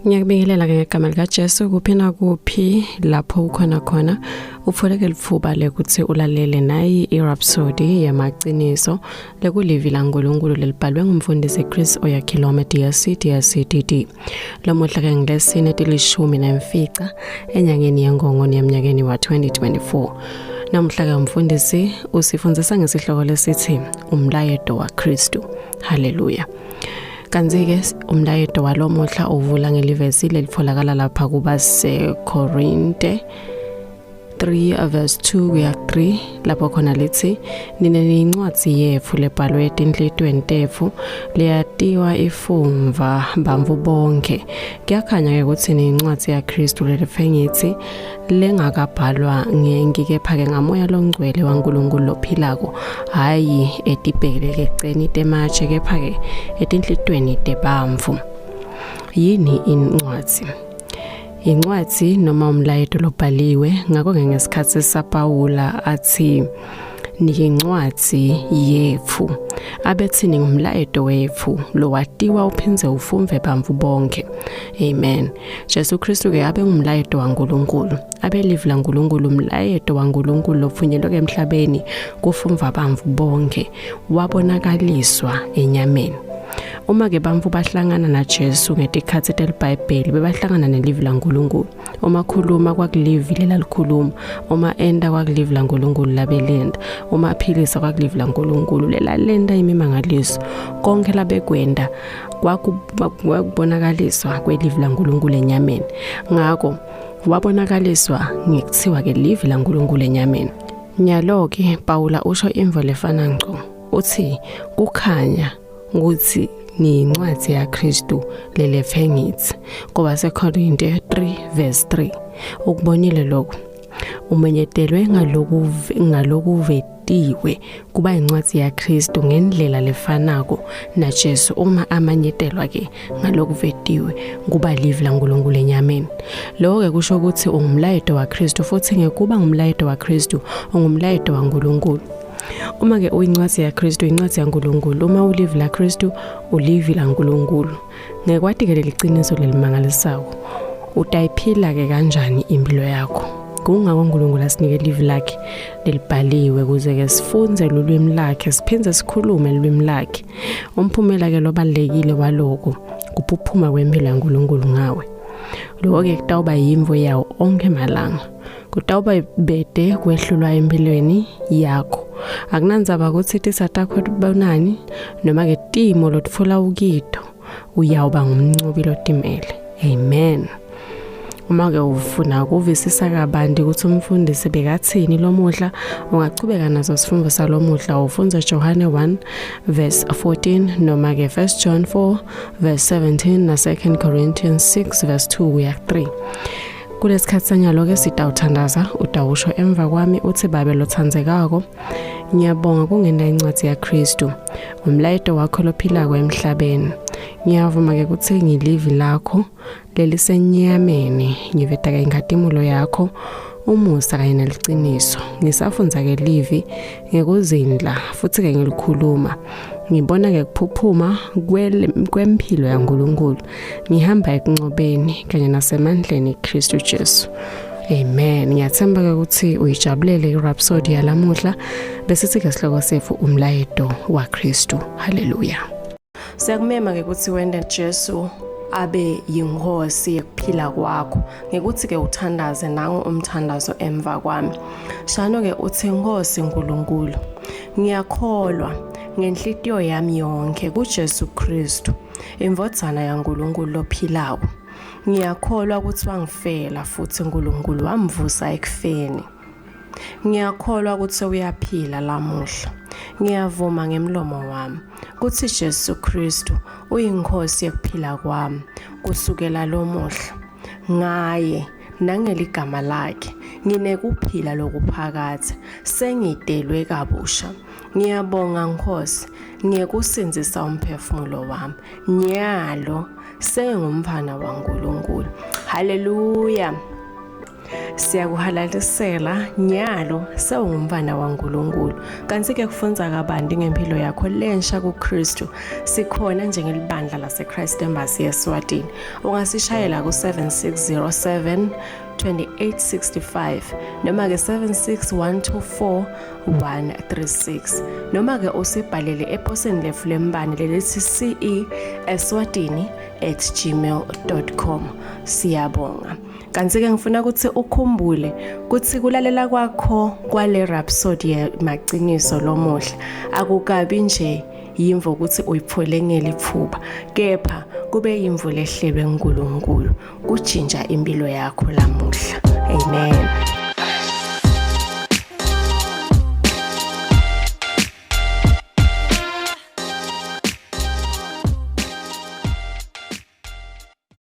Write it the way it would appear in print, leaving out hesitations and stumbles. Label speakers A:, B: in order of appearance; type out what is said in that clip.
A: Ngiyakubingelela ke ngegama likaJesu kuphi nakuphi lapho ukhona khona utfoleke litfuba lekuthi ulalele nayi iRhapsody yemaciniso lekulivi laNkulunkulu lelibhalwe ngumfundisi Chris Oyakhilome DSC DSCDD. Lomuhla ke ngilesine tilishumi nemfica enyangeni yeNgongoni emnyakeni wa-2024. Namuhla ke umfundisi usifundzisa ngesihloko lesithi umlayeto waKristu. Haleluya. Kanti-ke umlayeto walomuhla uvula ngelivesi lelitfolakala lapha kubaseKorinte 3 verse 2 kuya 3 lapho khona lithi nina niyincwadzi yetfu lebhalwe etinhlitiyweni tetfu leyatiwa ifumva bantfu bonkhe kuyakhanya-ke kutsi niyincwadzi yaKhristu lelifengitsi lengakabhalwa ngenki kepha-ke ngamoya longcwele waNkulunkulu lophilako hhayi etibhekekeceni tematshe kepha-ke etinhlitiyweni tebantfu yini incwadzi incwadzi noma umlayeto lobhaliwe ngakho-ke ngesikhatsi saPawula athi niyincwadzi yetfu abethi ningumlayeto wetfu lowatiwa uphindze ufumve bantfu bonkhe amen Jesu Kristu ke abengumlayeto waNkulunkulu abelivi laNkulunkulu umlayeto waNkulunkulu lophunyelwe emhlabeni kufumva bantfu bonkhe wabonakaliswa enyameni uma ke bantfu bahlangana naJesu ngetikhatsi teliBhayibheli bebahlangana nelivi laNkulunkulu uma khuluma kwakulivi lelalikhuluma uma enta kwakulivi laNkulunkulu labelenta uma aphilisa kwakulivi laNkulunkulu lelalenta imimangaliso konke labekwenta kwakubonakaliswa kwelivi laNkulunkulu enyameni ngako wabonakaliswa ngekuthiwa ke livi laNkulunkulu enyameni nyalo-ke Pawula usho imvo lefana ngco uthi kukhanya ukuthi niyincwadi yaKristu lelefhe ngithi ngoba seKorinte 3 verse 3 ukubonile lokhu umenyetelwe ngalokuvetiwe kuba incwadi yaKristu ngendlela lefanako naJesu uma amanyetelwa ke ngalokuvetiwe kuba livi laNkulunkulu enyameni lokho ke kusho ukuthi ungumlayeto waKristu futhi ngekuba ngumlayeto waKristu ungumlayeto waNkulunkulu uma ke uyincwadi yaKristu incwadi yaNkulunkulu uma ulivi laKristu ulivi laNkulunkulu Ngekwati ke leliciniso lelimangalisako, utayiphila ke kanjani impilo yakho? Kungako uNkulunkulu asinike livi lakhe lelibhaliwe ukuze ke sifundze lulwimi lakhe siphindze sikhulume lulwimi lakhe. Umphumela ke lobalekile waloko kuphuphuma kwempilo yaNkulunkulu ngawe. Lokho ke kutawuba yimvo yawo onkhe malanga. Kutawuba bede kwehlulwa empilweni yakho. Akunandzaba kutsi titsa takho tibonani noma ke timo lotfola ukito uyawuba ngumncobi lotimele. Amen. Uma ke ufuna ukuvisisa kabanti ukuthi umfundisi bekathini lomuhla ungachubeka naso sifundo salomuhla ufundze Johane 1 verse 14 noma ke 1 John 4 verse 17 na 2 Corinthians 6 verse 2 kuya 3. Kulesikhathi sanyalo-ke sitawuthandaza utawusho emva kwami uthi babe lothandzekako ngiyabonga kungena incwadi yaKristu umlayeto wakho lophilako emhlabeni ngiyavuma-ke kutsi ngilivi lakho lelisenyameni ngiveta-ke inkhatimulo yakho umusa kanye neliciniso ngisafundza-ke livi ngekuzindla futhi-ke ngilikhuluma ngibona-ke kuphuphuma kwemphilo yaNkulunkulu ngihamba ekuncobeni kanye nasemandleni Kristu Jesu Amen. Ngiyathemba ke ukuthi uyijabulele iRhapsody yalamuhla besithi ke sihloko sethu umlayeto waKristu. Hallelujah. Siyakumema ke ukuthi wende Jesu abe yinkosi yekuphila kwakho ngekuthi ke uthandaze nangu umthandazo emva kwami. Shano ke uthi Nkosi uNkulunkulu ngiyakholwa ngenhlitiyo yami yonke kuJesu Kristu indvodzana yaNkulunkulu lophilako. Ngiyakholwa ukuthi wangifela futhi uNkulunkulu wamvusa ekufeni. Ngiyakholwa ukuthi uyaphila lamuhla. Ngiyavuma ngemlomo wami ukuthi Jesu Kristu uyinkosi yekuphila kwami kusukela lomuhla. Ngaye nangeligama lakhe nginekuphila lokuphakadze sengitelwe kabusha. Ngiyabonga Nkosi ngekusindzisa umphefumulo wami. Nyalo sengumfana waNkulunkulu. Haleluya. Siyakuhalalisela nyalo sewungumfana waNkulunkulu. Kanti ke kufundza kabanti ngempilo yakho lensha kuKristu sikhona njengelibandla laseChrist Embassy eSwatini. Ungasishayela ku-7607 2865 noma ke 76124 136 noma ke usibhalele eposini letfu lembane lelithi ce eswatini at gmail.com. Siyabonga. Kanti-ke ngifuna ukuthi ukhumbule ukuthi kulalela kwakho kwale Rhapsody yemaciniso lomuhla akukabi nje yimvo ukuthi uyiphole ngeliphuba, kepha kube yimvo lehlelwe nguNkulunkulu kujinja impilo yakho lamuhla. Amen.